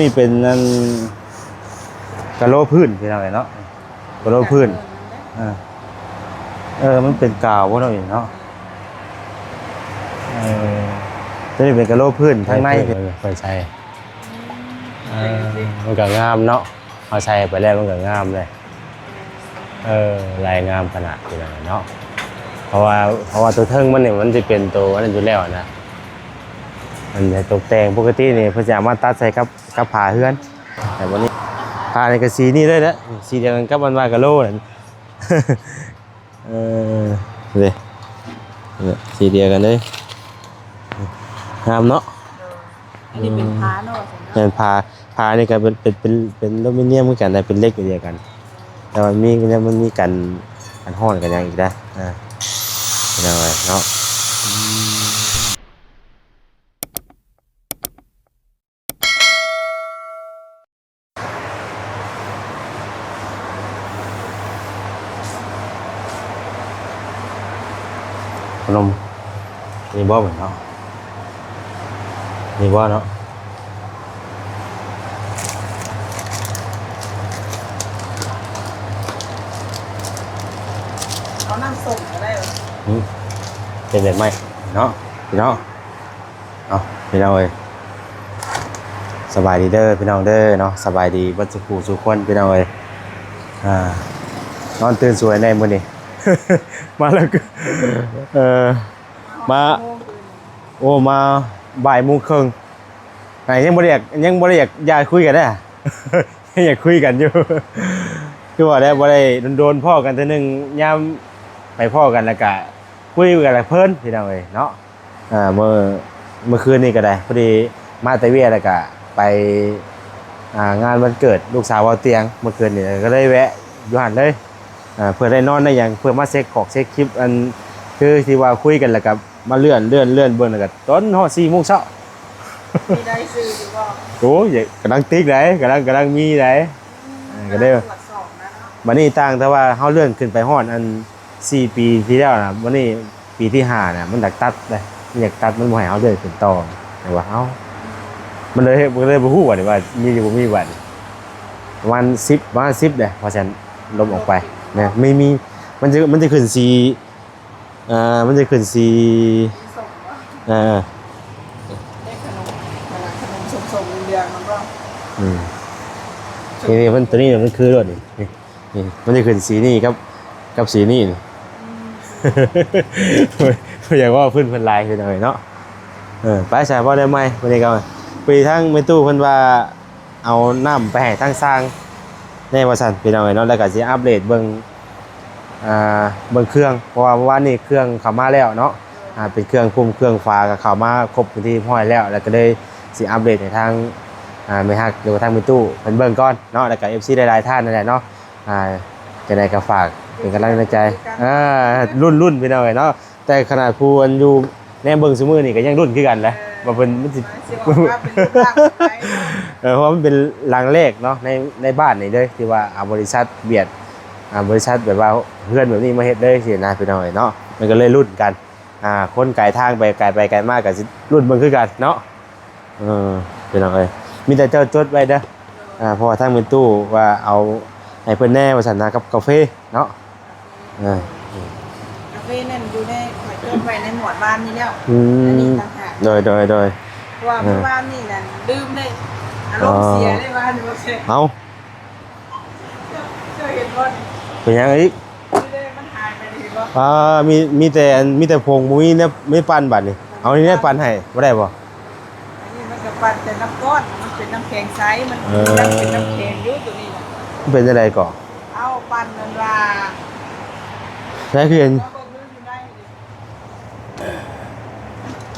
ນີ້ເປັນອັນກະໂຫຼພື້ນ ພີ່ນ້ອງເອີຍເນາະ ກະໂຫຼພື້ນ. ເອີ ເອີ ມັນເປັນກາວບໍ່ເນາະນີ້ເນາະ. ເອີ ຕົວນີ້ເປັນກະໂຫຼພື້ນທາງໃນ ເອີ ເພິ່ນໃສ່ ເອີ ມັນກໍງາມເນາະ ເຮົາໃສ່ໄປແລ້ວມັນກໍງາມເລີຍ. ເອີ ລາຍງາມຂະໜາດ ພີ່ນ້ອງເນາະ. ເພາະວ່າ ເພາະວ່າຕົວເທິງມັນນີ້ມັນຊິເປັນຕົວອັນນັ້ນຢູ່ແລ້ວນະ ມັນໃຫ້ຕົກແຕ່ງ. ປົກກະຕິນີ້ເພິ່ນຊິເອົາມາຕັດໃສ່ກັບ ກັບຝາເຮືອນ. ແຕ່ບັດນີ້ຝານີ້ກໍສີນີ້ເລີຍນະ ສີດຽວກັນກັບອັນວ່າກະໂຫຼນັ້ນ. ເອີ ເດ້ ສີດຽວກັນເລີຍ ງາມເນາະ. ອັນນີ້ເປັນຝາເນາະ ແມ່ນຝາ ຝານີ້ກໍເປັນ ເປັນ ເປັນ ເປັນອາລູມິນຽມຄືກັນ ແຕ່ເປັນເຫຼັກອັນດຽວກັນ ແຕ່ວ່າມີ ມັນມີກັນ ກັນຮ້ອນກັນຫຍັງອີກໄດ໋ ອ່າ ພີ່ນ້ອງເອີຍເນາະ. ພະນົມ ນີ້ບໍ່ແມ່ນເນາະ ນີ້ບໍ່ເນາະ. ເອົານ້ຳສົ້ມກໍໄດ້ ອືມ ເປັນແບບໃໝ່ເນາະ ພີ່ນ້ອງ. ເອົາ ພີ່ນ້ອງເອີຍ ສະບາຍດີເດີພີ່ນ້ອງເດີເນາະ ສະບາຍດີເບິດສູ່ຜູ້ສູ່ຄົນພີ່ນ້ອງເອີຍ. ອ່າ ນອນຕື່ນສວຍແດ່ມື້ນີ້ ມາແລ້ວ ເອີ ມາ ໂອ້ ມາບ່າຍໂມງເຄິ່ງ ອ່າ ຍັງບໍ່ໄດ້ຢາກ ຍັງບໍ່ໄດ້ຢາກ ຢາກຄຸຍກັນເດ້ ຍັງຢາກຄຸຍກັນຢູ່ ຄືວ່າໄດ້ ບໍ່ໄດ້ດົນໆພໍ້ກັນເທື່ອໜຶ່ງ ຍາມໄປພໍ້ກັນແລ້ວກະຄຸຍກັນແລ້ວເພີນ ພີ່ນ້ອງເອີຍເນາະ. ເອີ ມື້ ມື້ຄືນນີ້ກໍໄດ້ ພໍດີມາແຕ່ວຽກແລ້ວກະໄປ ອ່າ ງານວັນເກີດລູກສາວເບົາຕຽງ ມື້ຄືນນີ້ກໍເລີຍແວະຢູ່ຫັ້ນເລີຍ ເອີ ເພື່ອໄດ້ນອນໄດ້ຫຍັງ ເພື່ອມາເຊັກຂອກເຊັກຄລິບ ອັນ ຄືທີ່ວ່າຄຸຍກັນແລ້ວກໍມາເລື່ອນ ເລື່ອນ ເລື່ອນເບິ່ງ ແລ້ວກໍຈົນຮອດສີ່ໂມງເຊົ້າ. ມີລາຍຊື່ຢູ່ບໍ່? ໂອ້ຍ ກຳລັງຕິກໄດ໋ ກຳລັງ ກຳລັງມີໄດ໋ ອືມ ເອີ ກໍໄດ້ ກຳລັງກວດສອບນະເນາະ. ບັດນີ້ຕ່າງແຕ່ວ່າເຮົາເລື່ອນຂຶ້ນໄປຮອດອັນສີ່ປີທີ່ແລ້ວນະ ບັດນີ້ ປີທີຫ້ານະ ມັນຢາກຕັດເດ້ ມັນຢາກຕັດ ມັນບໍ່ໃຫ້ເຮົາເລື່ອນຂຶ້ນຕໍ່ ແຕ່ວ່າ ເອົ້າ ມັນເລີຍ ມັນເລີຍບໍ່ຮູ້ວ່າ ວ່າມີຫຼືບໍ່ມີບັດນີ້ ປະມານສິບ ປະມານສິບເດ້ ວ່າຊັ້ນ ລົບອອກໄປນະ ມີ ມີ ມັນຈະ ມັນຈະຂຶ້ນສີ ເອີ ມັນຈະຂຶ້ນສີ ເອີ ເອີ ເປັນຂະໜົມ ຂະໜົມສົ້ມໆ ເຫຼືອງໆ ມັນບໍ່ ອືມ ນີ້ ນີ້ ມັນ ໂຕນີ້ມັນຄືໂລດນີ້ ນີ້ ນີ້ ມັນຈະຂຶ້ນສີນີ້ກັບ ກັບສີນີ້ນີ້ ອືມ ບໍ່ຢາກເວົ້າພື້ນເພິ່ນຫຼາຍ ພີ່ນ້ອງເອີຍເນາະ. ເອີ ໄປຊະ ເວົ້າແນວໃໝ່ ມື້ນີ້ກໍ ພໍດີທາງແມ່ຕູ້ເພິ່ນວ່າເອົານ້ຳໄປໃຫ້ທາງຊ່າງແດ່ວ່າຊັ້ນ ພີ່ນ້ອງເອີຍເນາະ ແລ້ວກໍຊິອັບເດດເບິ່ງ ອ່າ ເບິ່ງເຄື່ອງ ເພາະວ່າມື້ວານນີ້ເຄື່ອງເຂົ້າມາແລ້ວເນາະ ອ່າ ເປັນເຄື່ອງພຸ້ມເຄື່ອງຝາກໍເຂົ້າມາຄົບເປັນທີ່ຮຽບຮ້ອຍແລ້ວ ແລ້ວກໍເລີຍຊິອັບເດດໃຫ້ທາງ ອ່າ ແມ່ຮັກ ຫຼືວ່າທາງແມ່ຕູ້ເພິ່ນເບິ່ງກ່ອນເນາະ ແລ້ວກໍເອັຟຊີຫຼາຍໆທ່ານນັ້ນແຫຼະເນາະ. ອ່າ ຈັ່ງໃດກໍຝາກເປັນກຳລັງໃຈ ອ່າ ລຸ້ນໆ ພີ່ນ້ອງເອີຍເນາະ ແຕ່ຂະໜາດຜູ້ອັນຢູ່ແນມເບິ່ງຊຸມື້ນີ້ກໍຍັງລຸ້ນຄືກັນແຫຼະ ເອີ ວ່າເພິ່ນ ມັນຊິ ຊິອອກມາເປັນຮູບຮ່າງແບບໃດເນາະ ເອີ ເພາະວ່າມັນເປັນຫຼັງແລກເນາະ ໃນ ໃນບ້ານນີ້ເລີຍ ທີ່ວ່າ ອ່າ ບໍລິສັດບຽດ ອ່າ ບໍລິສັດແບບວ່າເຮືອນແບບນີ້ມາເຮັດເລີຍຊີ້ນະ ພີ່ນ້ອງເອີຍເນາະ ມັນກໍເລີຍລຸ້ນກັນ ອ່າ ຄົນກາຍທາງໄປ ກາຍໄປກາຍມາກໍຊິລຸ້ນເບິ່ງຄືກັນເນາະ. ເອີ ພີ່ນ້ອງເອີຍ ມີແຕ່ເຈົ້າຈົດໄວ້ເດີ ອ່າ ເພາະວ່າທາງແມ່ຕູ້ວ່າເອົາໃຫ້ເພິ່ນແດ່ວ່າຊັ້ນນະ ກັບກາເຟເນາະ ເອີ ກາເຟນັ້ນຢູ່ໃນ ຂ້ອຍຈົດໄວ້ໃນໝວດວານນີ້ແລ້ວ ອືມ ອັນນີ້ຕ່າງຫາກ ໂດຍ ໂດຍ ໂດຍ ເພາະວ່າ ເອີ ມື້ວານນີ້ນັ້ນລືມເດ້ ອາລົມເສຍເດ້ວານນີ້ ບໍ່ເສັດ ເອົ້າ ເຈົ້າເຫັນບໍ່ ເປັນຫຍັງອີກ ນີ້ເດ້ ມັນຫາຍໄປນີ້ເຫັນບໍ່ ອ່າ ມີ ມີແຕ່ອັນ ມີແຕ່ຜົງ ບໍ່ມີແນວ ມີປັ່ນບາດນີ້ ເອົານີ້ແນວປັ່ນໃຫ້ບໍ່ໄດ້ບໍ່ ອັນນີ້ມັນກໍປັ່ນແຕ່ນ້ຳກ້ອນ ມັນເປັນນ້ຳແຂງໃສ ມັນ ເອີ ຍັງເປັນນ້ຳແຂງຢູ່ຕົວນີ້ນະ ມັນເປັນຈັ່ງໃດກໍ ເອົາປັ່ນນັ້ນວ່າ ໃສຄືເຫັນ ເອົາເບິ່ງຢູ່ໃນນີ້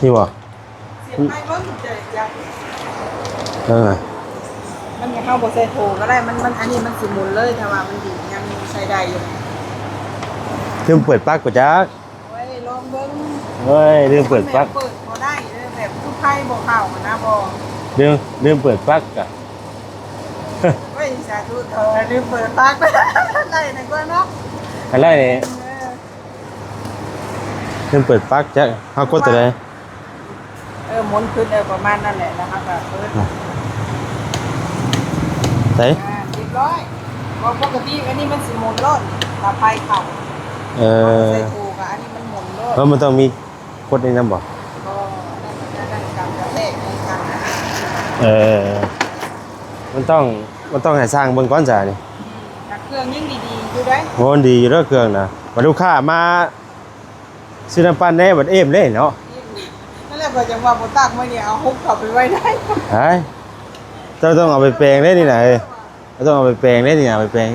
ນີ້ບໍ່ ສຽບໄມ້ເບິ່ງ ເອີ ມັນ ເຮົາບໍ່ໃສ່ໂຖກໍໄດ້ ມັນ ມັນ ອັນນີ້ມັນຊິໝູນເລີຍ ຖ້າວ່າມັນດີ ຍັງໃຊ້ໄດ້ຢູ່ ລືມເປີດປັກບໍ່ຈັກ ໂອ້ຍ ລອງເບິ່ງ ໂອ້ຍ ລືມເປີດປັກ ມັນແບບເປີດບໍ່ໄດ້ເດີ ແບບຄືໄຟບໍ່ເຂົ້າຫັ້ນນະ ບໍ່ ລືມ ລືມເປີດປັກກະ ໂອ້ຍ ສາທຸ ເອີ ລືມເປີດປັກ ໄດ້ນະກວ່າເນາະ ອັນໄດ້ນີ້ ເອີ ເພິ່ນເປີດປັກ ຈັກເຮົາກົດຕົວໃດ ເອີ ໝູນຂຶ້ນ ເອີ ປະມານນັ້ນແຫຼະ ແລ້ວເຮົາກໍເປີດ ອ່ະ ໄດ້ ອ່າ ຮຽບຮ້ອຍ. ບໍ່ ປົກກະຕິອັນນີ້ມັນຊິໝູນໂລດ ຖ້າໄຟເຂົ້າ. ເອີ ເຮົາໃສ່ໂທກະອັນນີ້ມັນໝູນໂລດ. ເອີ ມັນຕ້ອງມີກົດນີ້ນຳບໍ່? ກໍນັ້ນ ນັ້ນກະກະແທກກັນ. ເອີ ມັນຕ້ອງ ມັນຕ້ອງໃຫ້ຊ່າງເບິ່ງກ່ອນຊະນີ້. ອືມ ແຕ່ເຄື່ອງຍັງດີໆຢູ່ເດ້. ໂອ້ ມັນດີຢູ່ເດີເຄື່ອງນະ. ບັດລູກຄ້າມາ ຊື້ນ້ຳປັ່ນແດ່ ບັດເອມເດ້ເນາະ. ນັ້ນແຫຼະ ຂ້ອຍຈັ່ງວ່າບໍ່ຕັກໄວ້ນີ້ ເອົາຮຸບເຂົ້າໄປໄວ້ໄດ້. ເຈົ້າຕ້ອງເອົາໄປແປງເດ້ນີ້ນະເອີຍ. ເຈົ້າຕ້ອງເອົາໄປແປງເດ້ນີ້ນະ ເອົາໄປແປງ.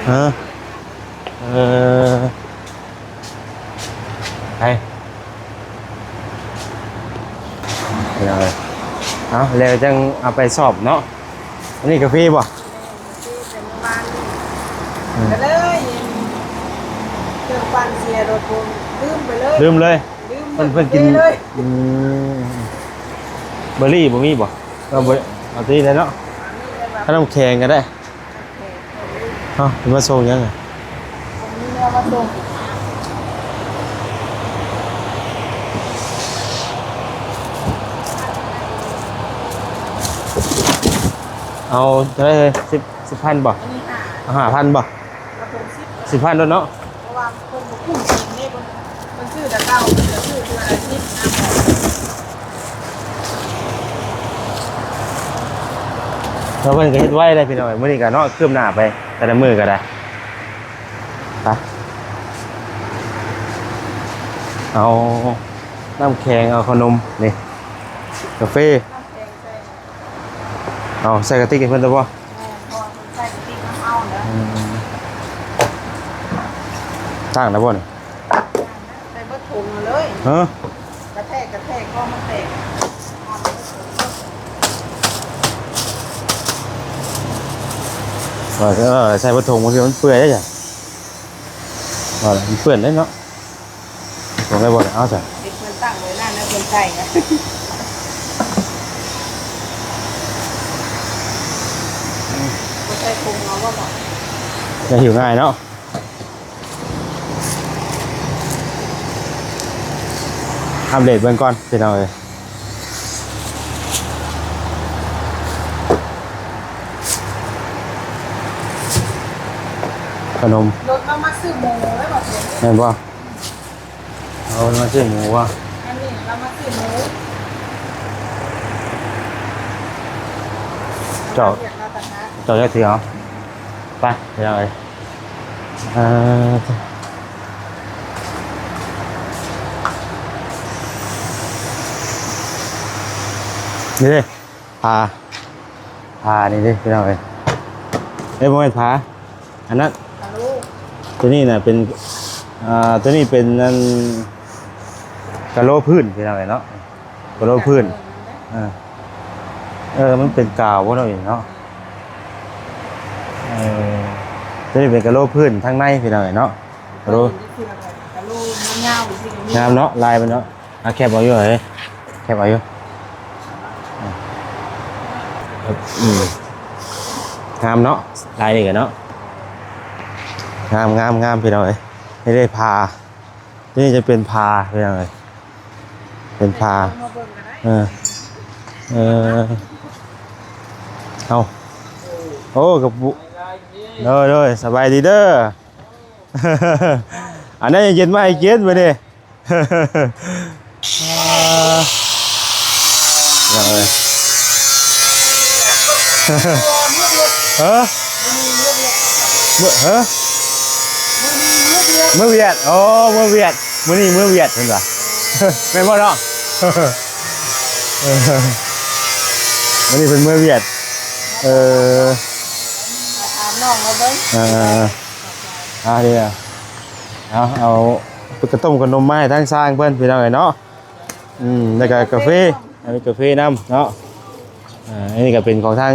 ເອີ ໄປ ເອົາແລ້ວຈັ່ງເອົາໄປສອບເນາະ. ອັນນີ້ກາເຟບໍ່? ແມ່ນ ກາເຟແຕ່ມື້ວານນີ້. ອືມ ກະເລີຍເຄື່ອງປັ່ນເສຍລົດ ລືມໄປເລີຍ. ລືມເລີຍ? ລືມ ເພິ່ນ ເພິ່ນກິນ ເລີຍ. ອືມ ເບີຣີບໍ່ມີບໍ່? ເອົາເບີ ເອົາຕົວນີ້ແຫຼະເນາະ. ເອົານ້ຳແຂງກະໄດ້. ເອົາ ເອົາມາສົ່ງຍັງ? ມີແນວມາສົ່ງ. ເອົາເທົ່າໃດເຮີ້ຍ? ສິບ ສິບພັນບໍ່? ອັນນີ້ຫ້າ ເອົາຫ້າພັນບໍ່? ເອົາເຖິງສິບ ສິບພັນໂລດເນາະ. ເພາະວ່າເພິ່ນບໍ່ຄຸ້ມກິນເດ້ ເພິ່ນ ເພິ່ນຊື້ແຕ່ເກົ່າ ເພິ່ນກະຊື້ເທື່ອລະສິບນະ. ແລ້ວເພິ່ນກະເຮັດໄວເດ້ພີ່ນ້ອງ. ມື້ນີ້ກະເນາະ ຄືບໜ້າໄປແຕ່ລະມື້ກະໄດ້. ໄປ ເອົານ້ຳແຂງ ເອົາເຂົ້າໜົມ ນີ້ ກາເຟ. ເອົາໃສ່ກະຕິກໃຫ້ເພິ່ນແລ້ວບໍ່? ແມ່ນ ເພາະວ່າເພິ່ນໃສ່ກະຕິກນຳເອົາເດີ. ອືມ ຕັ້ງແລ້ວບໍ່ນີ້? ໃສ່ເບິດຖົງເລີຍ. ຮະ? ກະແທກ ກະແທກ ເພາະມັນແຕກ. ເອີ ໃສ່ເບິດຖົງ ບາງທີມັນເປື່ອຍເດ້. ວ່າແຫຼະ ມັນເປື້ອນເດ້ເນາະ. ລົງໄດ້ບໍ່ເນາະ? ເອົາຊະ ເຮັດເພິ່ນຕັ້ງໄວ້ນັ້ນນະ ເພິ່ນໃສ່ນະ. ບໍ່ໃສ່ຖົງເອົາບໍ່? ຢ່າຫິວງ່າຍເນາະ. ອັບເດດເບິ່ງກ່ອນພີ່ນ້ອງເອີຍ. ຂະໜົມ ລົດເຮົາມາຊື້ໝູແລ້ວບໍ່? ແມ່ນບໍ່? ເອົາມາຊື້ໝູວະ? ອັນນີ້ເຮົາມາຊື້ໝູ. ເຈົ້າ ເຈົ້າຢ່າຖືເອົາ. ໄປ ພີ່ນ້ອງເອີຍ. ເອີ ນີ້ເດ້ ຜາ ຜານີ້ເດ້ພີ່ນ້ອງເອີຍ. ເອີ ບໍ່ແມ່ນຜາ ອັນນັ້ນ ກະໂຫຼ. ໂຕນີ້ນະເປັນ ອ່າ ໂຕນີ້ເປັນອັນ ກະໂຫຼພື້ນພີ່ນ້ອງເອີຍເນາະ. ກະໂຫຼພື້ນ ເອີ ເອີ ມັນເປັນກາວບໍ່ເນາະນີ້ເນາະ. ເອີ ໂຕນີ້ເປັນກະໂຫຼພື້ນທາງໃນພີ່ນ້ອງເອີຍເນາະ. ກະໂຫຼ ກະໂຫຼຍາວໆ ງາມເນາະ ລາຍມັນເນາະ. ອ່ະ ແຄບເອົາຢູ່ເອີຍ ແຄບເອົາຢູ່. ອືມ ງາມເນາະ ລາຍນີ້ກະເນາະ ງາມໆໆ ພີ່ນ້ອງເອີຍ. ນີ້ເດ້ຜາ ນີ້ຈະເປັນຜາພີ່ນ້ອງເອີຍ ເປັນຜາ. ເອີ ເອີ ເອົາ ໂອ້ ກະປຸ ໂດຍໆ ສະບາຍດີເດີ. ອັນນັ້ນເຢັນມາໃຫ້ກິນມື້ນີ້. ເອີ ເອີ ເອີ ເອີ ເອີ ມື້ວຽດ ໂອ້ ມື້ວຽດ ມື້ນີ້ມື້ວຽດເພິ່ນວ່າ ແມ່ນບໍ່ເນາະ? ມື້ນີ້ເພິ່ນມື້ວຽດ ເອີ ຖາມນ້ອງລາວເບິ່ງ ເອີ ອ່າ ດຽວ ເອົາ ເອົາ ເປັນກະຕົ້ມກະໜົມມາໃຫ້ທາງຊ່າງເພິ່ນພີ່ນ້ອງເອີຍເນາະ. ອືມ ແລ້ວກະກາເຟ ອັນນີ້ກາເຟນຳເນາະ. ອ່າ ອັນນີ້ກະເປັນຂອງທາງ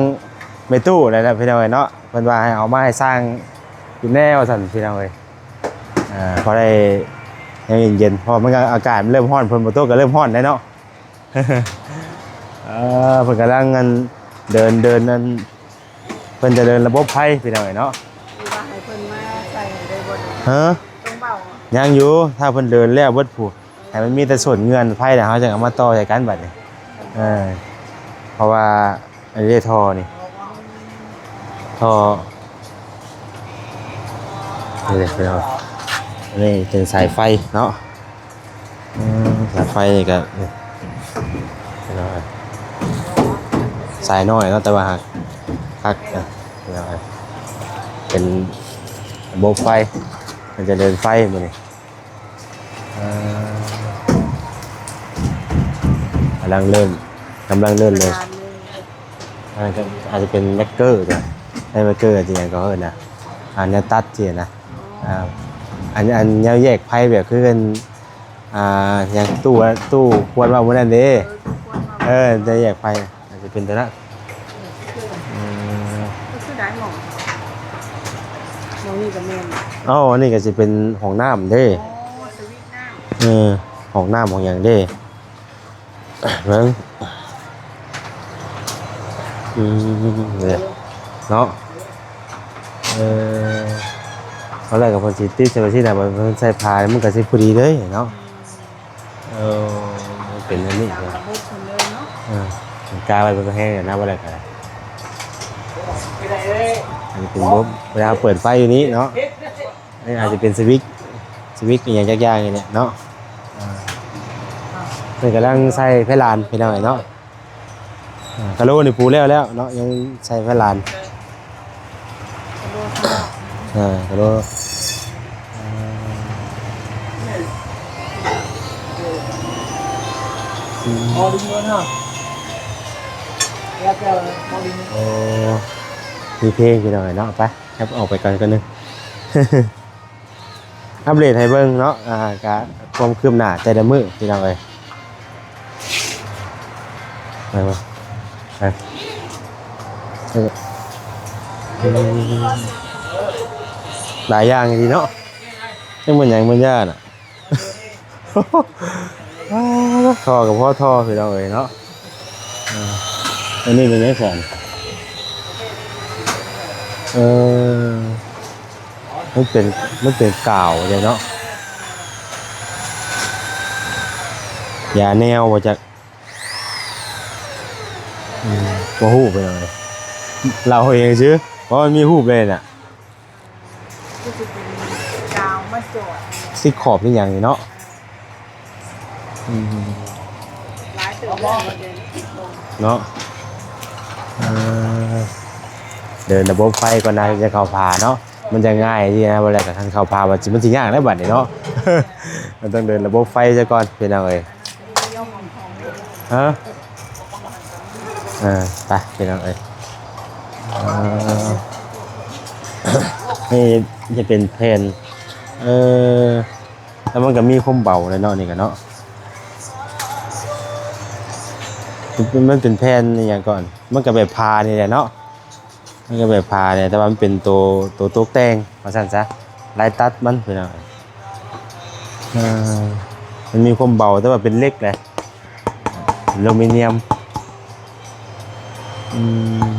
ແມ່ຕູ້ແຫຼະພີ່ນ້ອງເອີຍເນາະ ເພິ່ນວ່າໃຫ້ເອົາມາໃຫ້ຊ່າງກິນແດ່ວ່າຊັ້ນພີ່ນ້ອງເອີຍ. ອ່າ ພໍໄດ້ແນວເຢັນໆ ເພາະວ່າມັນກະອາກາດມັນເລີ່ມຮ້ອນ ຝົນບໍ່ຕົກກະເລີ່ມຮ້ອນແລ້ວເນາະ. ເອີ ເພິ່ນກຳລັງອັນ ເດີນ ເດີນອັນ ເພິ່ນຈະເດີນລະບົບໄຟພີ່ນ້ອງເອີຍເນາະ. ທີ່ວ່າໃຫ້ເພິ່ນມາໃສ່ໃຫ້ໄດ້ບໍ່ນີ້? ຮະ? ຕ້ອງເວົ້າ ຍັງຢູ່ ຖ້າເພິ່ນເດີນແລ້ວເບິດພຸ້ນ ໃຫ້ມັນມີແຕ່ສົ້ນເງື່ອນໄຟແລ້ວ ເຮົາຈັ່ງເອົາມາຕໍ່ໃສ່ກັນບັດນີ້. ເອີ ເພາະວ່າ ອັນນີ້ເດ້ທໍ່ນີ້ ທໍ່ ນີ້ເດ້ພີ່ນ້ອງ ອັນນີ້ເປັນສາຍໄຟເນາະ. ອືມ ສາຍໄຟນີ້ກໍ ນີ້ ພີ່ນ້ອງເອີຍ ສາຍນ້ອຍເນາະ ແຕ່ວ່າຮັກ ຮັກ ເປັນລະບົບໄຟ ມັນຈະເດີນໄຟມື້ນີ້. ເອີ ກຳລັງເລີ່ມ ກຳລັງເລີ່ມເລີຍ. ອາດຈະ ອາດຈະເປັນແມັກເກີ ໃຊ້ແມັກເກີ ອາດຈະຫຍັງກໍເອີ້ນນະ ອ່າ ແນວຕັດຊີ້ນະ. ອ່າ ອັນ ອັນແນວແຍກໄຟແບບຄືກັນ ອ່າ ຫຍັງ ຕູ້ ຕູ້ຄວນເວົ້າມື້ນັ້ນເດ້. ເອີ ແນວແຍກໄຟ ອາດຈະເປັນຕົວນັ້ນ. ອືມ ກໍຄືໄດ້ໝໍ່ ໝໍ່ນີ້ກໍແມ່ນ. ເອົ້າ ອັນນີ້ກໍຊິເປັນຫ້ອງນ້ຳເດ້. ອໍ ສະວິດນ້ຳ. ເອີ ຫ້ອງນ້ຳຫ້ອງຫຍັງເດ້ ເບິ່ງ ອືມ ເດ້ເນາະ. ເອີ ຕອນແລກກໍເພິ່ນຊິຕິດໃສ່ວ່າຊີ້ນະ ບັດເພິ່ນໃສ່ຜ້າມັນກໍຊິພໍດີເລີຍເນາະ. ເອີ ມັນເປັນອັນນີ້ ຕາມລະບົບເພິ່ນເລີຍເນາະ. ເອີ ກາໄວ້ເພິ່ນກໍແຮງນະ ບໍ່ໄດ້ກາ ອັນນີ້ເປັນລະບົບ ເວລາເຮົາເປີດໄຟຢູ່ນີ້ເນາະ. ອັນນີ້ອາດຈະເປັນສະວິດ ສະວິດອີ່ຫຍັງຈັກຢ່າງນີ້ແຫຼະເນາະ. ເພິ່ນກຳລັງໃສ່ໄຟລານ ພີ່ນ້ອງເອີຍເນາະ. ກະໂຫຼນີ້ປູແລ້ວແລ້ວເນາະ ຍັງໃສ່ໄຟລານ. ເອີ ກະໂຫຼ ໂອ້ ມີເພງ ພີ່ນ້ອງເອີຍເນາະ. ໄປ ຄັບ ອອກໄປກ່ອນ ກ່ອນໜຶ່ງ ອັບເດດໃຫ້ເບິ່ງເນາະ. ອ່າ ກະຄວາມຄືບໜ້າແຕ່ລະມື້ ພີ່ນ້ອງເອີຍ. ໄປ ໄປ ເອີ ຫຼາຍຢ່າງດີເນາະ. ຍັງເປັນຫຍັງເປັນຢ່ານະ. ທໍ່ກໍພໍທໍ່ ພີ່ນ້ອງເອີຍເນາະ. ເອີ ອັນນີ້ແມ່ນຫຍັງຊັ້ນ? ເອີ ມັນເປັນ ມັນເປັນກາວເດ້ເນາະ. ຢາແນວບໍ່ຈັກ ອືມ ບໍ່ຮູ້ ພີ່ນ້ອງເອີຍ ເລົ່າເອົາເອງຊື່ ເພາະມັນມີຮູບເລີຍນະ. ຄືຊິເປັນກາວມາຈອດ ຕິດຂອບຕິດຫຍັງນີ້ເນາະ. ອືມ ຫຼາຍເຕີບແລ້ວເນາະ. ເອີ ເດີນລະບົບໄຟກ່ອນນະ ຈັ່ງຈະເຂົ້າຜ້າເນາະ. ມັນຈະງ່າຍດີນະ ບໍ່ແລ້ວກໍຄັນເຂົ້າຜ້າມັນຊິ ມັນຊິຍາກໃດບັດນີ້ເນາະ. ມັນຕ້ອງເດີນລະບົບໄຟຊະກ່ອນ ພີ່ນ້ອງເອີຍ. ຮະ ເອີ ໄປ ພີ່ນ້ອງເອີຍ. ເອີ ນີ້ຈະເປັນແຜ່ນ ເອີ ແລ້ວມັນກໍມີຄວາມເບົາແຫຼະເນາະ ນີ້ກໍເນາະ. ມັນເປັນແຜ່ນອີ່ຫຍັງກ່ອນ ມັນກໍແບບຜ້ານີ້ແຫຼະເນາະ. ມັນກໍແບບຜ້າແຫຼະ ແຕ່ວ່າມັນເປັນໂຕ ໂຕຕົກແຕ່ງວ່າຊັ້ນຊະ ລາຍຕັດມັນ ພີ່ນ້ອງ. ເອີ ມັນມີຄວາມເບົາ ແຕ່ວ່າເປັນເຫຼັກແຫຼະ ອາລູມີນຽມ. ອືມ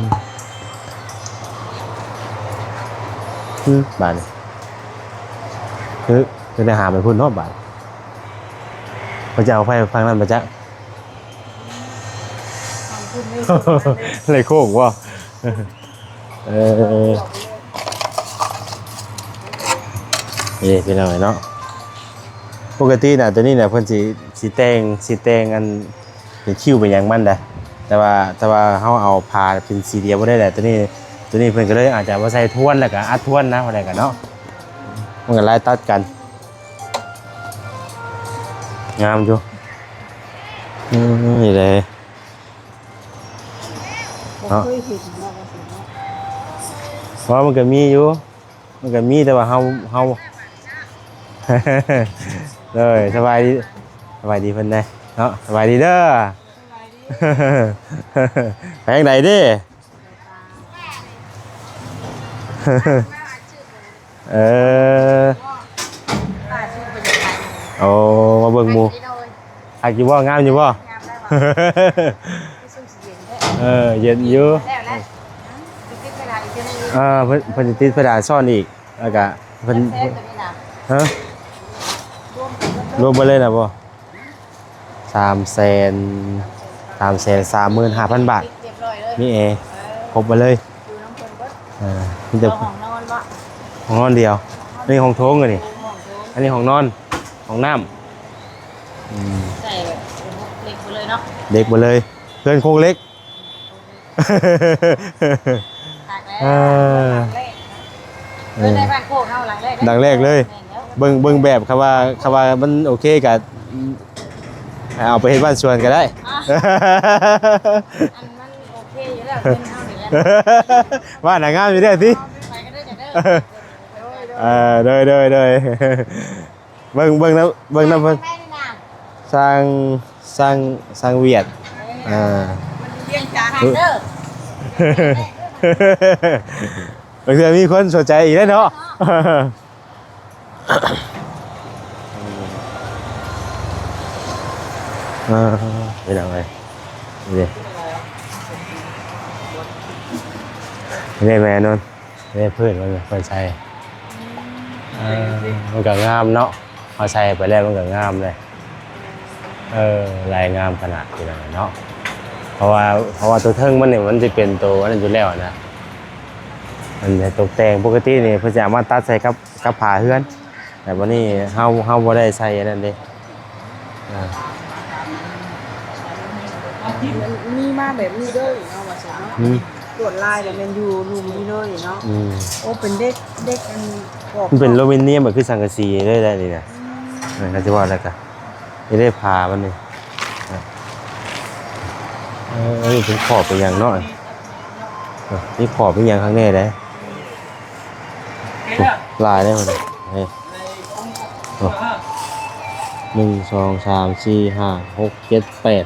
ອືມ ບາດນີ້ ຄື ຄືໄດ້ຫາໄປພຸ້ນເນາະ ບາດ ເພິ່ນຈະເອົາໄຟໄປຝັ່ງນັ້ນບໍ່ຈັກ ໄລ່ໂຄ້ງບໍ່? ເອີ ນີ້ພີ່ນ້ອງເອີຍເນາະ. ປົກກະຕິນະ ໂຕນີ້ນະ ເພິ່ນຊິ ຊິແຕ່ງ ຊິແຕ່ງອັນ ເປັນຄິ້ວເປັນຫຍັງມັນໄດ໋ ແຕ່ວ່າ ແຕ່ວ່າເຮົາເອົາຜ້າເປັນສີດຽວບໍ່ໄດ້ແຫຼະ. ໂຕນີ້ ໂຕນີ້ເພິ່ນກໍເລີຍອາດຈະບໍ່ໃສ່ທວນ ແລ້ວກໍອັດທວນນະ ວ່າໄດ້ກໍເນາະ. ມັນກໍລາຍຕັດກັນ ງາມຢູ່. ອືມ ນີ້ແຫຼະ ບໍ່ເນາະ ເຄີຍເຫັນເນາະ ວ່າຊັ້ນເນາະ. ເພາະວ່າມັນກໍມີຢູ່ ມັນກໍມີ ແຕ່ວ່າເຮົາ ເຮົາ ເອີ ສະບາຍດີ ສະບາຍດີເພິ່ນແດ່ເນາະ. ສະບາຍດີເດີ ສະບາຍດີ ໄປທາງໃດເດ້? ເອີ ໂອ້ ມາເບິ່ງໝູ່ ຄັກຢູ່ບໍ່? ງາມຢູ່ບໍ່? ເອີ ເຢັນຢູ່. ເອີ ເພິ່ນ ເພິ່ນຊິຕິດເພດານຊ້ອນອີກ ແລ້ວກະເພິ່ນ ຮະ ລວມເບິດເລີຍນະບໍ່? ສາມແສນ ສາມແສນສາມໝື່ນຫ້າພັນບາດ. ມີແອ ເອີ ຄົບໝົດເລີຍ ຢູ່ນຳເພິ່ນເບິດ ເອີ ມີແຕ່ ເອົາຫ້ອງນອນບໍ່? ຫ້ອງນອນດຽວ ອັນນີ້ຫ້ອງໂຖງ ອັນນີ້ ຫ້ອງໂຖງ ອັນນີ້ຫ້ອງນອນ ຫ້ອງນ້ຳ ອືມ ໃສ່ແບບເຫຼັກໝົດເລີຍເນາະ ເຫຼັກໝົດເລີຍ ເຮືອນໂຄງເຫຼັກ ຄັກແລ້ວ ເອີ ຫຼັງແລກເນາະ ເອີ ເອີ ໃນບ້ານໂຄກເຮົາຫຼັງແລກເດ້ ຫຼັງແລກເລີຍ ແມ່ນແລ້ວ ເບິ່ງ ເບິ່ງແບບ ຄຳວ່າ ຄຳວ່າມັນໂອເຄກະ ເອົາໄປເຮັດບ້ານສວນກໍໄດ້ ອ່າ ອັນມັນໂອເຄຢູ່ແລ້ວ ເຮືອນເຮົານີ້ແຫຼະ ບ້ານນະງາມຢູ່ແລ້ວຕິ ໄປກັນເດີ ເດີ ເອີ ໂດຍ ໂດຍ ໂດຍ ເບິ່ງ ເບິ່ງນຳ ເບິ່ງນຳເພິ່ນ ຊ່າງ ຊ່າງ ຊ່າງຫວຽດ ເອີ ອ່າ ວຽງຈັນເດີ ບາງເທື່ອມີຄົນສົນໃຈອີກເດ້ເນາະ ເອີ ພີ່ນ້ອງເອີຍ ນີ້ເດ້ ນີ້ເດ້ແມ່ນວນ ນີ້ເດ້ພື້ນມັນ ເພິ່ນໃສ່ ເອີ ມັນກໍງາມເນາະ ເຮົາໃສ່ໄປແລ້ວມັນກໍງາມເລີຍ ເອີ ລາຍງາມຂະໜາດ ພີ່ນ້ອງເນາະ ເພາະວ່າ ເພາະວ່າຕົວເທິງມັນນີ້ມັນຊິເປັນຕົວອັນນັ້ນຢູ່ແລ້ວນະ ມັນໃຫ້ຕົກແຕ່ງ ປົກກະຕິນີ້ເພິ່ນຊິເອົາມາຕັດໃສ່ກັບ ກັບຝາເຮືອນ ແຕ່ບັດນີ້ເຮົາ ເຮົາບໍ່ໄດ້ໃສ່ອັນນັ້ນເດ້ ອ່າ ມັນມີມາແບບນີ້ເລີຍເນາະ ວ່າຊັ້ນເນາະ ອືມ ລວດລາຍແບບແມ່ນຢູ່ລຸ່ມນີ້ເລີຍເນາະ ອືມ ໂອ້ ເປັນເດັກ ເດັກອັນ ມັນເປັນອາລູມິນນຽມ ຄືສັງກະສີເລີຍໄດ໋ນີ້ນະ ອືມ ເອີ ກໍຊິວ່າແລ້ວກໍ ນີ້ເດ້ຝາມັນນີ້ ເອີ ເປັນຂອບເປັນຫຍັງເນາະ ເອີ ມີຂອບມີຫຍັງຂ້າງໃນເດ້ ຫຼາຍເດ້ພຸ້ນ ເອີ ໂອ້ ໜຶ່ງ ສອງ ສາມ ສີ່ ຫ້າ ຫົກ ເຈັດ ແປດ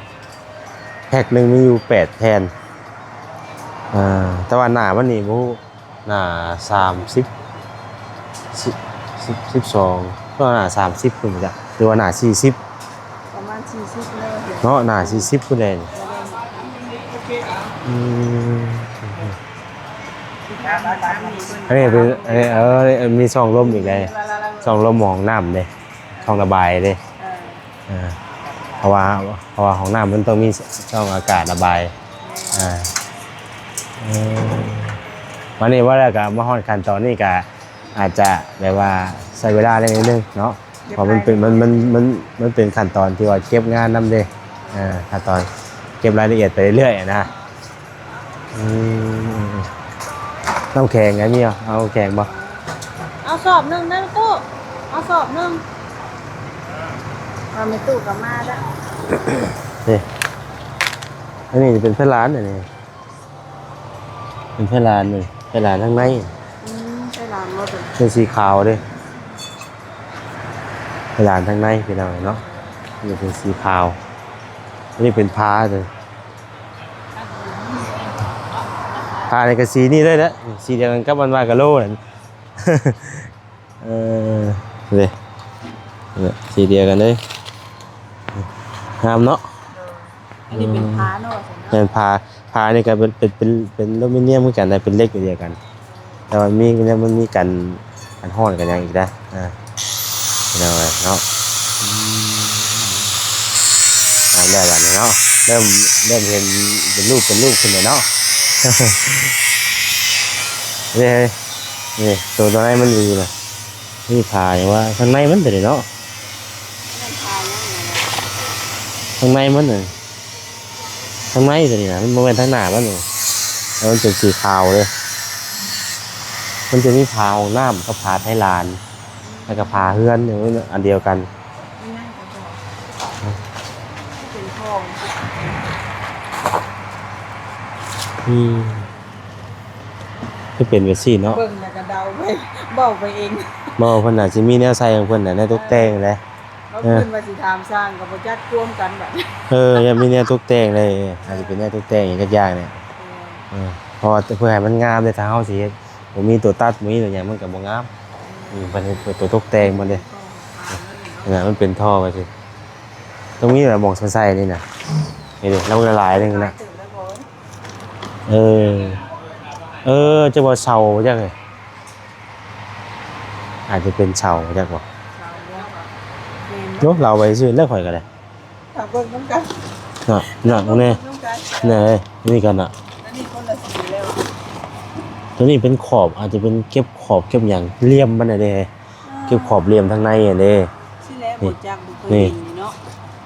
ແພັກໜຶ່ງມີຢູ່ແປດແຜ່ນ ອ່າ ແຕ່ວ່າໜ້າມັນນີ້ບໍ່ຮູ້ ໜ້າສາມສິບ ສິບ ສິບ ສິບສອງ ກໍໜ້າສາມສິບພຸ້ນຈ້ະ ຫຼືວ່າໜ້າສີ່ສິບ ປະມານສີ່ສິບເລີຍເນາະ ໜ້າສີ່ສິບພຸ້ນແຫຼະ ອືມ ອັນນີ້ເປັນ ອັນນີ້ ເອີ ມີຊ່ອງລົມອີກເດ້ ຊ່ອງລົມຫ້ອງນ້ຳເດ້ ຊ່ອງລະບາຍເດ້ ເອີ ເອີ ເພາະວ່າ ເພາະວ່າຫ້ອງນ້ຳມັນຕ້ອງມີຊ່ອງອາກາດລະບາຍ ອ່າ ເອີ ມານີ້ວ່າແລ້ວກໍມາຮອດຂັ້ນຕອນນີ້ກໍອາດຈະແບບວ່າໃຊ້ເວລາໄດ້ໜ້ອຍໜຶ່ງເນາະ ເພາະມັນເປັນ ມັນ ມັນ ມັນ ມັນເປັນຂັ້ນຕອນທີ່ວ່າເກັບງານນຳເດ້ ອ່າ ຂັ້ນຕອນເກັບລາຍລະອຽດໄປເລື້ອຍໆນະ. ອືມ ນ້ຳແຂງກໍມີ ເອົາແຂງບໍ່? ເອົາສອບໜຶ່ງເດີຕູ້ ເອົາສອບໜຶ່ງ ວ່າແມ່ຕູ້ກໍມາແລ້ວ ນີ້ ອັນນີ້ເປັນເພດານ ອັນນີ້ເປັນເພດານ ນີ້ເພດານທາງໃນ ອືມ ເພດານບໍ່ເປັນ ເປັນສີຂາວເດ້ ເພດານທາງໃນ ພີ່ນ້ອງເນາະ ນີ້ເປັນສີຂາວ ອັນນີ້ເປັນຝາເດ້. ຜ້ານີ້ກໍສີນີ້ເລີຍແຫຼະ ສີດຽວກັນກັບອັນວ່າກະໂຫຼນັ້ນ ເອີ ເດ້ ສີດຽວກັນເລີຍ ງາມເນາະ ໂດຍ ອັນນີ້ເປັນຜ້າເນາະ ແມ່ນຜ້າ ຜ້ານີ້ກໍເປັນ ເປັນ ເປັນ ເປັນອາລູມິນນຽມຄືກັນນະ ເປັນເຫຼັກດຽວກັນ ແຕ່ວ່າມີ ມັນມີກັນ ກັນຮ້ອນກັນຫຍັງອີກນະ ອ່າ ພີ່ນ້ອງເອີຍເນາະ ອືມ ເອົາແລ້ວບາດນີ້ເນາະ ເລີ່ມ ເລີ່ມເຫັນເປັນຮູບ ເປັນຮູບຂຶ້ນແລ້ວເນາະ ເດ້ ນີ້ ໂຕ ໂຕໃນມັນດີນະ ມີຜ້າຫຍັງວ່າ ທາງໃນມັນຕົວນີ້ເນາະ ທາງໃນມັນນະ ທາງໃນຕົວນີ້ນະ ມັນບໍ່ແມ່ນທາງໜ້າມັນນີ້ ແລ້ວມັນເປັນສີຂາວເດ້ ມັນຈະມີຝາຫ້ອງນ້ຳກັບຝາໄທລານ ແລ້ວກໍຝາເຮືອນຢູ່ອັນດຽວກັນ ເປັນຂອງ ອືມ ຄືເປັນແບບຊີ້ເນາະ ເບິ່ງແລ້ວກໍເດົາໄປ ເວົ້າໄປເອງ ບໍ່ ເພິ່ນອາດຊິມີແນວໃສ່ຂອງເພິ່ນນະ ແນວຕົກແຕ່ງແຫຼະ. ເອີ ເພິ່ນວ່າຊິຖາມຊ່າງກໍບໍ່ຈັກ ກວມກັນບັດ ເອີ ຍັງມີແນວຕົກແຕ່ງເລີຍ ອາດຈະເປັນແນວຕົກແຕ່ງຫຍັງຈັກຢ່າງນີ້ ເອີ ເອີ ເພາະວ່າເພື່ອໃຫ້ມັນງາມເດ້ ຖ້າເຮົາຊິເຮັດ ບໍ່ມີຕົວຕັດ ບໍ່ມີຕົວຫຍັງ ມັນກໍບໍ່ງາມ ອືມ ເພິ່ນເຮັດຕົວຕົກແຕ່ງມັນເດ້ ເອີ ມັນເປັນທໍ່ວ່າຊີ້ ຕ້ອງມີແບບໝ່ອງໃສ່ໆ ນີ້ນະ ນີ້ເດ້ ລາວຫຼາຍໜຶ່ງນະ ເອີ ເອີ ຈະວ່າເສົາຈັກເອີຍ ອາດຈະເປັນເສົາ ຈັກບໍ່ ເສົາບໍ່ ແມ່ນ ໂອ້ ເລົ່າໄປຊື່ແລ້ວ ຂ້ອຍກໍໄດ້ ຖ້າເບິ່ງນຳກັນ ນະ ນະ ເບິ່ງແນ່ ນຳກັນ ນະ ເອີຍ ນີ້ກັນນະ ອັນນີ້ ຕົວນີ້ເປັນຂອບ ອາດຈະເປັນເກັບຂອບເກັບຫຍັງ ຫຼ່ຽມມັນຫັ້ນເດ້ ເກັບຂອບຫຼ່ຽມທາງໃນຫັ້ນເດ້. ຊິແລ້ວ ນີ້ ບໍ່ຈັກ ບໍ່ເຄີຍເຫັນເນາະ.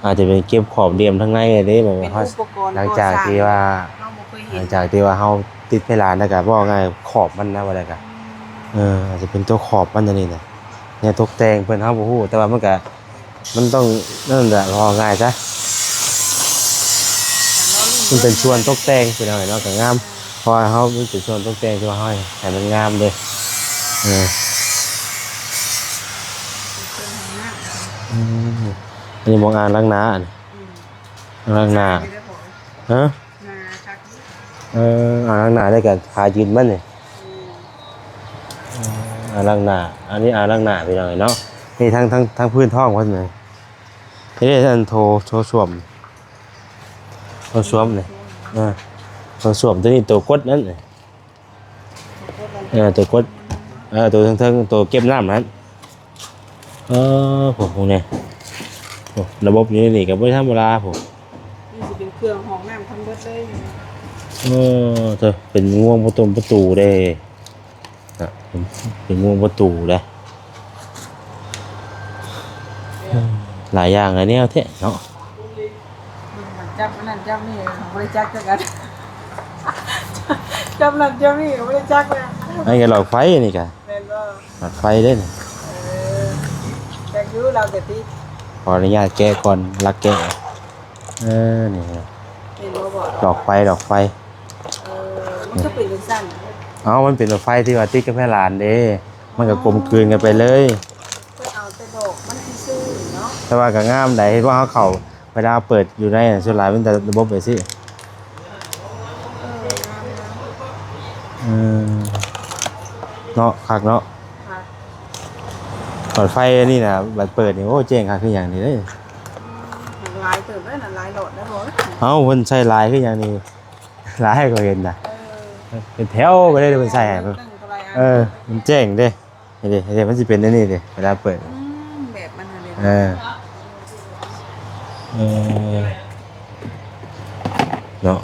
ອາດຈະເປັນເກັບຂອບຫຼ່ຽມທາງໃນຫັ້ນເດ້ ແບບວ່າ ເປັນອຸປະກອນ ຫຼັງຈາກທີ່ວ່າ ກໍ່ສ້າງ ເຮົາບໍ່ເຄີຍເຫັນ ຫຼັງຈາກທີ່ວ່າເຮົາຕິດເພດານແລ້ວກະ ເວົ້າງ່າຍຂອບມັນນະ ວ່າແລ້ວກະ ອືມ ເອີ ອາດຈະເປັນຕົວຂອບມັນອັນນີ້ນະ ແນວຕົກແຕ່ງເພິ່ນເຮົາບໍ່ຮູ້ ແຕ່ວ່າມັນກະ ມັນຕ້ອງນັ້ນແຫຼະ ເວົ້າງ່າຍຊະ ມັນເປັນສ່ວນຕົກແຕ່ງ ເປັນຫຍັງເນາະ ກະງາມ ເພາະວ່າເຮົາ ມັນເປັນສ່ວນຕົກແຕ່ງທີ່ວ່າເຮົາໃຫ້ມັນງາມເດ້. ເອີ ເປັນສ່ວນໃຫ້ງາມ ອືມ ອັນນີ້ໝ່ອງອ່າງລ້າງໜ້າ ອືມ ອ່າງລ້າງໜ້າ ຮະ? ເອີ ອ່າງລ້າງໜ້າໄດ້ກະ ຂາຢືນມັນນີ້ ອືມ ອ່າງລ້າງໜ້າ ອັນນີ້ອ່າງລ້າງໜ້າ ພີ່ນ້ອງເອີຍເນາະ. ນີ້ທັງ ທັງ ທັງພື້ນທ້ອງເພິ່ນນີ້ ເຮັດອັນໂຖ ໂຖສ້ວມ ໂຖສ້ວມນີ້ ເອີ ໂຖສ້ວມ ຕົວນີ້ໂຕກົດນັ້ນ ເອີ ໂຕກົດ ເອີ ໂຕເທິງໆ ໂຕເກັບນ້ຳຫັ້ນ. ເອີ ໂອ້ ພວກນີ້ ໂອ້ ລະບົບຢູ່ໃນນີ້ກະບໍ່ທຳມະດາພຸ້ນ ນີ້ຊິເປັນເຄື່ອງຫ້ອງນ້ຳທັງເບິດເລີຍ. ເອີ ເອີ ເປັນງວງປະຕົງປະຕູເດ້ ນະ ເປັນງວງປະຕູເດ້ ຫຼາຍຢ່າງຫຼາຍແນວແທ້ເນາະ. ຈັບອັນນັ້ນຈັບນີ້ ບໍ່ໄດ້ຈັກຄືກັນ ຈັບນັ້ນຈັບນີ້ ບໍ່ໄດ້ຈັກເລີຍ. ອັນນີ້ກະຫຼອດໄຟ ອັນນີ້ກະ ແມ່ນບໍ່? ຫຼອດໄຟເດ້ນີ້ ເອີ ຈັກຢູ່ລາວກະຕິ ຂໍອະນຸຍາດແກະກ່ອນ ລັກແກະ ເອີ ນີ້ ເຫັນບໍ່? ຫຼອດໄຟ ຫຼອດໄຟ ເອີ ມັນຄືເປັນຈັ່ງຊັ້ນ? ເອົ້າ ມັນເປັນຫຼອດໄຟທີ່ວ່າຕິດກັບເພດານເດ້ ມັນກະກົມກືນກັນໄປເລີຍ ເພິ່ນເອົາແຕ່ດອກມັນຊື່ໆເນາະ ແຕ່ວ່າກະງາມໃດ ເຫັນວ່າເຮົາເຂົ້າ ເວລາເປີດຢູ່ໃນ ສ່ວນຫຼາຍມັນຈະລະບົບແບບຊີ້ ເອີ ງາມ ເອີ ເນາະ ຄັກເນາະ ຄັກ ຫຼອດໄຟອັນນີ້ນະ ບັດເປີດນີ້ ໂອ້ ແຈ້ງຄັກຄືຫຍັງນີ້ເດ້ ຫຼາຍເຕີບເດ້ນະ ຫຼາຍຫຼອດໄດ້ບໍ່? ເອົ້າ ເພິ່ນໃຊ້ຫຼາຍຄືຫຍັງນີ້ ຫຼາຍກວ່າເຫັນນະ ເອີ ເປັນແຖວໄປເລີຍ ເພິ່ນໃຊ້ໃຫ້ ເອີ ມັນແຈ້ງເດ້. ນີ້ເດ້ ນີ້ເດ້ ມັນຊິເປັນແນວນີ້ເດ້ ເວລາເປີດ ອືມ ແບບມັນຫັ້ນເດ້ ເອີ ເອີ ເນາະ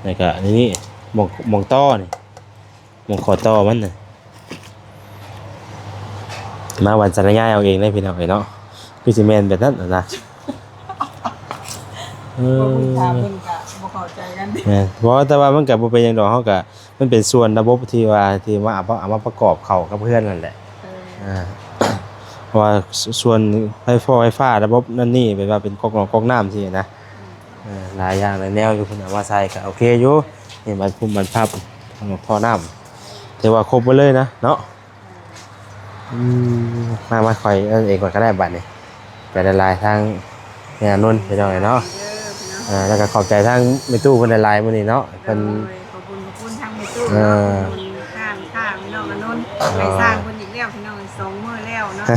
ແລ້ວກະນີ້ ໝ່ອງ ໝ່ອງຕໍ່ນີ້ ໝ່ອງຂໍ້ຕໍ່ມັນນະ ມາວັນສັນຍາຍເອົາເອງເດ້ ພີ່ນ້ອງເອີຍເນາະ ຄືຊິແມ່ນແບບນັ້ນນະ. ເອີ ບໍ່ເບິ່ງຕາເບິ່ງກະບໍ່ເຂົ້າໃຈກັນຕິ ແມ່ນ ບໍ່ ແຕ່ວ່າມັນກະບໍ່ເປັນຫຍັງດອກ ເຮົາກະ ມັນເປັນສ່ວນລະບົບທີ່ວ່າ ທີ່ວ່າເອົາ ເອົາມາປະກອບເຂົ້າກັບເຮືອນຫັ້ນແຫຼະ ເອີ ເອີ ເພາະວ່າ ສ- ສ່ວນໄຟຟ້າ ໄຟຟ້າ ລະບົບນັ້ນນີ້ ແບບວ່າເປັນກອກໜອງກອກນ້ຳຊີ້ນະ ອືມ ເອີ ຫຼາຍຢ່າງຫຼາຍແນວຢູ່ ເພິ່ນເອົາມາໃສ່ກະໂອເຄຢູ່ ນີ້ ບານພຸ້ມ ບານພັບ ທໍ່ນ້ຳ ຖືວ່າຄົບໝົດເລີຍນະເນາະ. ອືມ ມາ ມາ ຂ້ອຍເອີ້ນເອງກ່ອນກະໄດ້ບາດນີ້ ກະໄດ້ຫຼາຍທາງແມ່ອານົນ ພີ່ນ້ອງເອີຍເນາະ ເອີ ແລ້ວກະຂອບໃຈທາງແມ່ຕູ້ເພິ່ນຫຼາຍໆມື້ນີ້ເນາະ ເພິ່ນ ໂດຍ ຂອບຄຸນ ຂອບຄຸນທາງແມ່ຕູ້ ເອີ ເນາະ ຂອບຄຸນຮ້ານຄ້າພີ່ນ້ອງອານົນ ເອີ ໄປສ້າງເພິ່ນອີກແລ້ວ ພີ່ນ້ອງ ສອງມື້ແລ້ວເນາະ ເ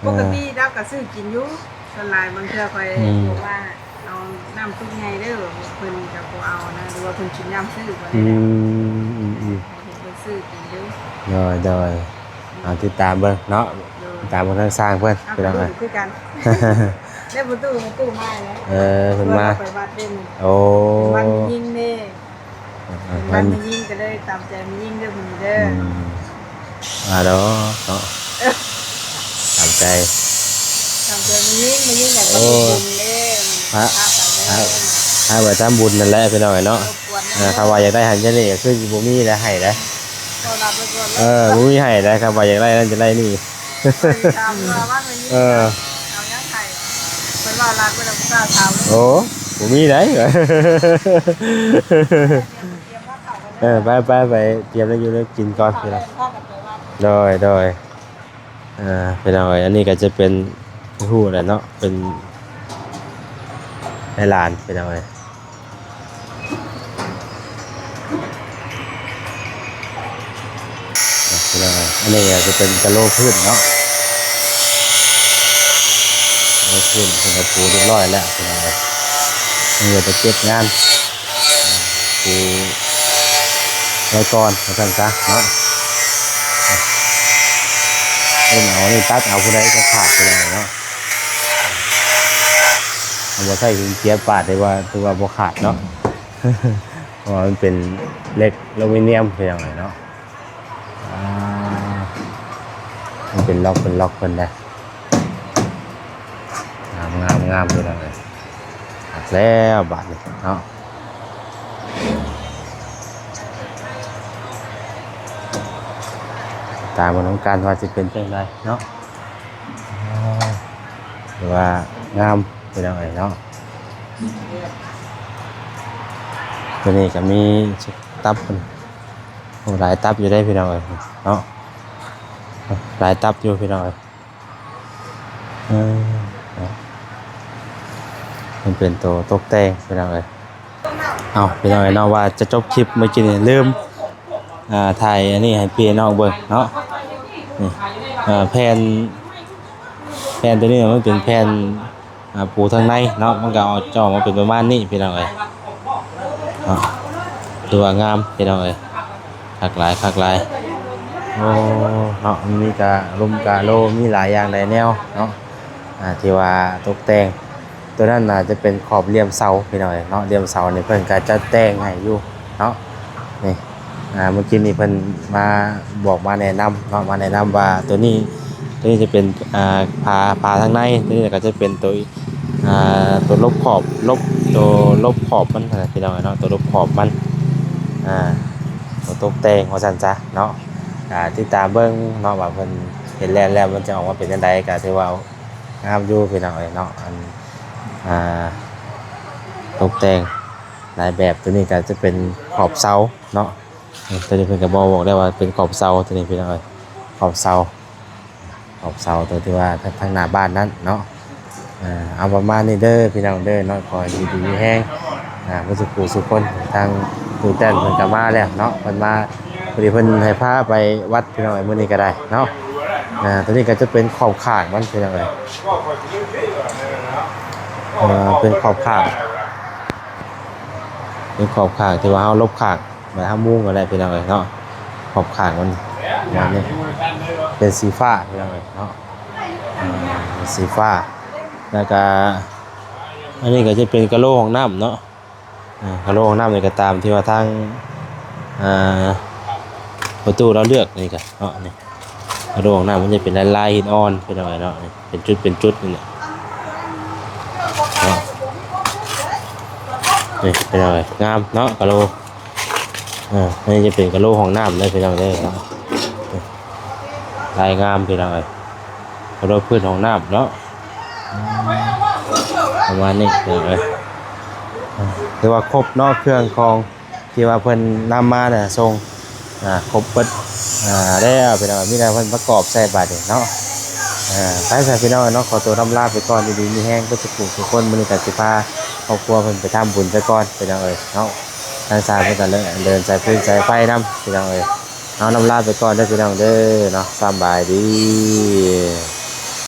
ອີ ປົກກະຕິລາວກະຊື້ກິນຢູ່ ສ່ວນຫຼາຍບາງເທື່ອຂ້ອຍ ອືມ ບອກວ່າ ເອົານ້ຳຕຸກໃຫຍ່ເດີ ເພິ່ນກະບໍ່ເອົານະ ຫຼືວ່າເພິ່ນກິນນ້ຳຊື່ບໍ່ໄດ້ ອືມ ອືມ ອືມ ໃຫ້ເພິ່ນຊື້ກິນເດີ ໂດຍ ໂດຍ ເອົາຕິດຕາມເບິ່ງເນາະ ໂດຍ ຕິດຕາມເບິ່ງທາງຊ່າງເພິ່ນ ເອົາ ພີ່ນ້ອງເອີຍ ຄືກັນ ແລ້ວປະຕູ ປະຕູມາແລ້ວ ເອີ ເພິ່ນມາ ເພິ່ນວ່າໄປວັດເດ້ ໂອ້ ວັນຍິງເດ້ ເອີ ເປັນວັນແມ່ຍິງກະເລີຍຕາມໃຈແມ່ຍິງເດີມື້ນີ້ເດີ ອືມ ວ່າດອກເນາະ ຕາມໃຈ ຕາມໃຈແມ່ຍິງ ແມ່ຍິງກະ ໂອ້ ໄປທຳບຸນເດ້ ພາ ພາ ພາໄປທຳບຸນນັ້ນແຫຼະ ພີ່ນ້ອງເອີຍເນາະ ເອີ ຄັນວ່າຢາກໄດ້ຫັ້ນຢາກໄດ້ນີ້ກະຄືຊິບໍ່ມີແລ້ວໃຫ້ແລ້ວ ເອີ ບໍ່ມີໃຫ້ແລ້ວ ຄັນວ່າຢາກໄດ້ນັ້ນຢາກໄດ້ນີ້ ເອີ ເອົາຫຍັງໃຫ້ ເພິ່ນວ່າຫຼານເພິ່ນບໍ່ກ້າຖາມເລີຍ ໂອ້ ບໍ່ມີໃດ ຕຽມມາເຂົ້າກັນເດີ ເອີ ໄປ ໄປ ໄປຕຽມແນວຢູ່ແນວກິນກ່ອນ ເຂົ້າ ພີ່ນ້ອງ ແລ້ວພາກັນໄປວັດ ໂດຍ ໂດຍ ເອີ ພີ່ນ້ອງເອີຍ ອັນນີ້ກະຈະເປັນ ຮູ້ແຫຼະເນາະ ເປັນໃຫ້ຫຼານ ພີ່ນ້ອງເອີຍ ພີ່ນ້ອງເອີຍ ອັນນີ້ກະຈະເປັນກະໂຫຼພື້ນເນາະ ໂຫຼພື້ນເພິ່ນກະປູຮຽບຮ້ອຍແລ້ວ ພີ່ນ້ອງເອີຍ ເອີ ໄປເກັບງານ ປູໄວ້ກ່ອນວ່າຊັ້ນຊະເນາະ ເພິ່ນເອົານີ້ຕັດເອົາ ຜູ້ໃດກະຂາດຜູ້ໃດເນາະ ເອົາມາໃຊ້ເປັນເກຍປາດໄດ້ວ່າ ຖືວ່າບໍ່ຂາດເນາະ ເພ ເພາະວ່າມັນເປັນເຫຼັກອາລູມີນຽມ ພີ່ນ້ອງເອີຍເນາະ. ອ່າ ມັນເປັນລັອກ ເປັນລັອກເພິ່ນໄດ໋. ງາມ ງາມ ງາມ ພີ່ນ້ອງເອີຍ. ຄັກແລ້ວບາດນີ້ເນາະ. ຕາມເບິ່ງນຳກັນວ່າຊິເປັນຈັ່ງໃດເນາະ. ອໍ ຖືວ່າງາມ ພີ່ນ້ອງເອີຍເນາະ. ຕົວນີ້ກໍມີຕັບ ໂອ້ ຫຼາຍຕັບຢູ່ເດ້ພີ່ນ້ອງເອີຍເນາະ. ຫຼາຍຕັບຢູ່ພີ່ນ້ອງເອີຍ. ເອີ ເນາະ ມັນເປັນໂຕຕົກແຕ່ງພີ່ນ້ອງເອີຍ. ເອົ້າ ພີ່ນ້ອງເອີຍເນາະ ວ່າຈະຈົບຄລິບມື້ກີ້ນີ້ລືມ ອ່າ ຖ່າຍອັນນີ້ໃຫ້ພີ່ນ້ອງເບິ່ງເນາະ. ນີ້ ເອີ ແຜ່ນ ແຜ່ນຕົວນີ້ມັນເປັນແຜ່ນ ອ່າ ປູທາງໃນເນາະ ມັນກໍອອກ ຈະອອກມາເປັນປະມານນີ້ພີ່ນ້ອງເອີຍເນາະ. ຖືວ່າງາມພີ່ນ້ອງເອີຍ ຄັກຫຼາຍ ຄັກຫຼາຍ. ໂອ້ ເນາະ ມັນມີກະລົມກະໂລ ມີຫຼາຍຢ່າງຫຼາຍແນວເນາະ ອ່າ ທີ່ວ່າຕົກແຕ່ງ. ຕົວນັ້ນໜ້າຈະເປັນຂອບຫຼ່ຽມເສົາພີ່ນ້ອງເອີຍເນາະ. ຫຼ່ຽມເສົານີ້ເພິ່ນກໍຈັດແຕ່ງໃຫ້ຢູ່ເນາະ. ນີ້ ອ່າ ເມື່ອກີ້ນີ້ເພິ່ນມາບອກມາແນະນຳເນາະ ມາແນະນຳວ່າຕົວນີ້ ຕົວນີ້ຈະເປັນ ອ່າ ຝາ ຝາທາງໃນ ຕົວນີ້ກໍຈະເປັນຕົວ ອ່າ ຕົວລົບຂອບ ລົບ ຕົວລົບຂອບມັນຫັ້ນນະ ພີ່ນ້ອງເນາະ ຕົວລົບຂອບມັນ ອ່າ ຕົວຕົກແຕ່ງວ່າຊັ້ນຊະເນາະ. ກໍຕິດຕາມເບິ່ງເນາະ ວ່າເພິ່ນເຮັດແລ້ວ ແລ້ວມັນຈະອອກມາເປັນຈັ່ງໃດ ກໍຖືວ່າງາມຢູ່ພີ່ນ້ອງເອີຍເນາະ. ອັນ ອ່າ ຕົກແຕ່ງຫຼາຍແບບ. ຕົວນີ້ກໍຈະເປັນຂອບເສົາເນາະ. ເອີ ຕົວນີ້ເພິ່ນກໍບອກ ບອກໄດ້ວ່າເປັນຂອບເສົາ ຕົວນີ້ພີ່ນ້ອງເອີຍ ຂອບເສົາ ຂອບເສົາຕົວທີ່ວ່າທາງໜ້າບ້ານນັ້ນເນາະ. ເອີ ເອົາປະມານນີ້ເດີພີ່ນ້ອງເດີເນາະ. ຂໍໃຫ້ຢູ່ດີມີແຮງ ອ່າ ເບິດສູ່ຜູ້ສູ່ຄົນ ທາງຕູ້ແຕນເພິ່ນກໍມາແລ້ວເນາະ. ເພິ່ນມາ ພໍດີເພິ່ນໃຫ້ພາໄປວັດພີ່ນ້ອງເອີຍ ມື້ນີ້ກໍໄດ້ເນາະ. ອ່າ ຕົວນີ້ກໍຈະເປັນຂອບຂ້າງມັນພີ່ນ້ອງເອີຍ ເອີ ເປັນຂອບຂ້າງ ເປັນຂອບຂ້າງທີ່ວ່າເຮົາລົບຂ້າງ ແບບເຮົາມຸງກໍໄດ້ພີ່ນ້ອງເອີຍເນາະ. ຂອບຂ້າງມັນປະມານນີ້ ເປັນສີຟ້າພີ່ນ້ອງເອີຍເນາະ. ອ່າ ເປັນສີຟ້າ ແລ້ວກະອັນນີ້ກໍຈະເປັນກະໂຫຼຫ້ອງນ້ຳເນາະ. ອ່າ ກະໂຫຼຫ້ອງນ້ຳນີ້ກໍຕາມທີ່ວ່າທາງ ອ່າ ປະຕູລາວເລືອກນີ້ກະເນາະ. ນີ້ ກະໂຫຼຫ້ອງນ້ຳມັນຈະເປັນລາຍໆຫີນອ່ອນພີ່ນ້ອງເອີຍເນາະ. ນີ້ເປັນຈຸດເປັນຈຸດນີ້ແຫຼະເນາະ. ນີ້ພີ່ນ້ອງເອີຍ ງາມເນາະ ກະໂຫຼ. ອ່າ ອັນນີ້ຈະເປັນກະໂຫຼຫ້ອງນ້ຳເດີພີ່ນ້ອງເດີເນາະ. ລາຍງາມພີ່ນ້ອງເອີຍ ກະໂຫຼພື້ນຫ້ອງນ້ຳເນາະ. ປະມານນີ້ພີ່ນ້ອງເອີຍ ຖືວ່າຄົບເນາະ ເຄື່ອງຂອງທີ່ວ່າເພິ່ນນຳມານະ ສົ່ງ ອ່າ ຄົບເບິດ ອ່າ ແລ້ວພີ່ນ້ອງ ມີແຕ່ເພິ່ນປະກອບໃສ່ບາດນີ້ເນາະ. ອ່າ ໄປຊະພີ່ນ້ອງເນາະ ຂໍຕົວລຳລາໄປກ່ອນ ຢູ່ດີມີແຮງເບິດສູ່ຜູ້ສູ່ຄົນ. ມື້ນີ້ກໍຊິພາຄອບຄົວເພິ່ນໄປທຳບຸນຊະກ່ອນພີ່ນ້ອງເອີຍເນາະ. ທາງສາຍເພິ່ນກໍເດີນສາຍຟືນສາຍໄຟນຳພີ່ນ້ອງເອີຍ. ເອົາ ລຳລາໄປກ່ອນເດີພີ່ນ້ອງເດີເນາະ ສຳບາຍດີ.